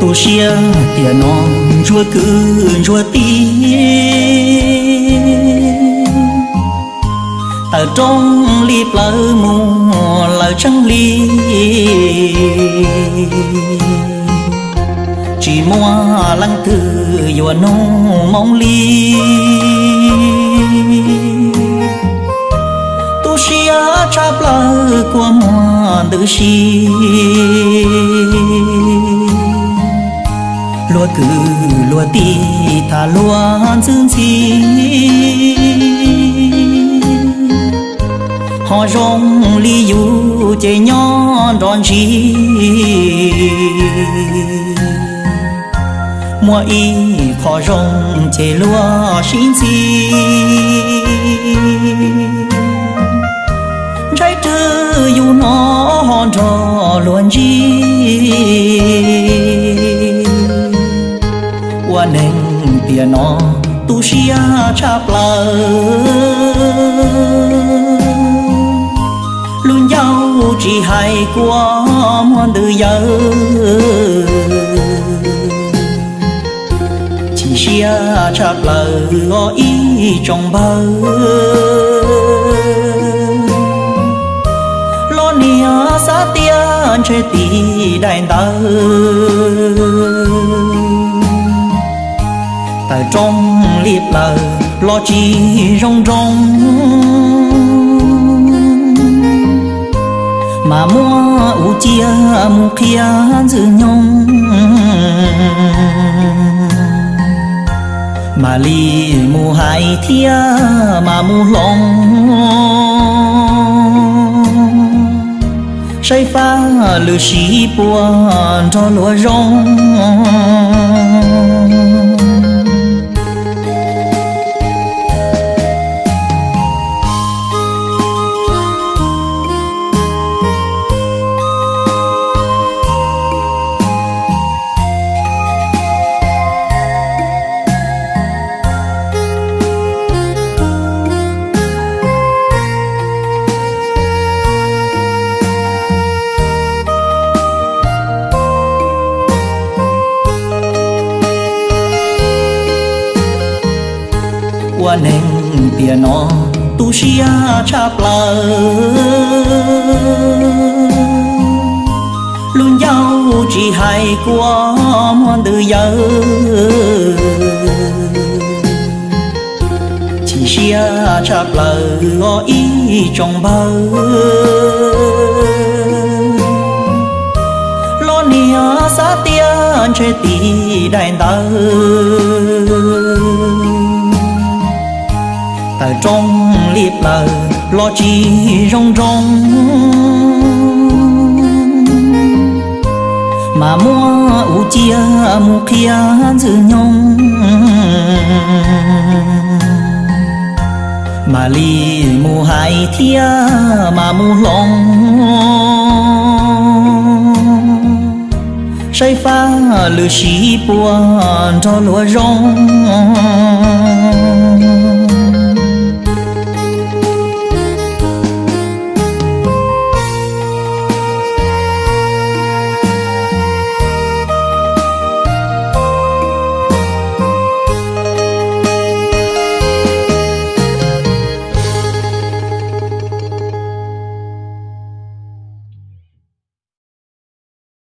Tu siab tiam no ntsuag kwv ntsuag tij, tawm rooj li plawv mus lawm tsheej li, tsis muaj leej twg yuav nug moo li. Tu siab tshaj plaws kua muag ntws si, luag kwv luag tij tham luag ntxhi ntxhi, ho zoo li yus ces nyob nrov ntsis. Muaj ib qho zoo ces luag sib ntxhi, ntshai twb yus no ho nrog luag ntsib. Ua neeg tiam no tu siab tshaj plaws, lub ncauj tsis hais kua muag ntws yawm. Chim siab tshaj plaws os ib tsoom npawg, los niag xav tias ntshe tim daim ntawv, tawm rooj li plawv los tsis zoo nroos, mas muab ua ciaj mus qhia ntxwg nyoog, mam li mus hais thiab mam mus hloov, saib faj lwm sib puas nrog luag zoo. Ua neeg tiam no tu siab tshaj plaws, lub ncauj tsis hais kua muag ntws yawm. Chim siab tshaj plaws os ib tsoom npawg, los niag xav tias ntshe tim daim ntawv, tawm rooj li plawv los tsis zoo nroos, mas muab ua ciaj mus qhia ntxwg nyoog, mam li mus hais thiab mam mus hloov, saib faj lwm sib puas nrog luag zoo.